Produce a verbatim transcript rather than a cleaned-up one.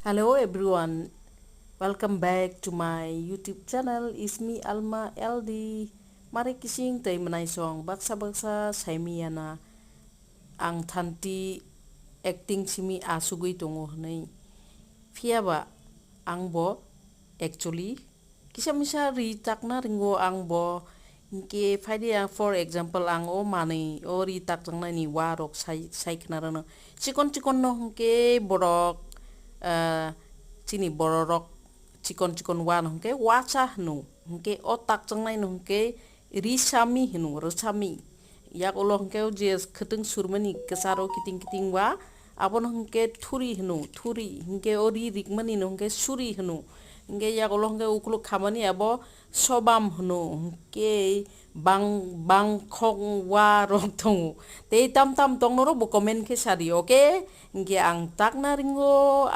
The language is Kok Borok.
Hello everyone, welcome back to my YouTube channel. It's me Alma L D. Mare kising tei mwnai song baksa baksa saimi yana ang thanti acting simi asugwi tongo hwnwi. Phiyaba ang bo actually kisa misa ri takna ringo ang bo. Hinkhe phaidi ang, for example, ang o manwi o ri takjaknaini wa rok sai, sai khna rwno. Chikon chikon no hinkhe borok, ah, chini bororok chikon chikon wa no hinkhe wacha hwno. Hinkhe o takjaknai no hinkhe risami hwno, rwsami. Yak ulo hinkhe o je khwtwng surmani kwcharo kiting kiting wa, abono hinkhe thuri hwno, thuri. Hinkhe o ri rikmani no hinkhe suri hwno. Hinkhe yak ulo hinkhe ukuluk khamani abo sobam hwno. Hinkhe bang, bangkhok wa rok tongo. Tei tam tam tong norok bo comment khe sadi, okay? Hinkhe ang takna ringo.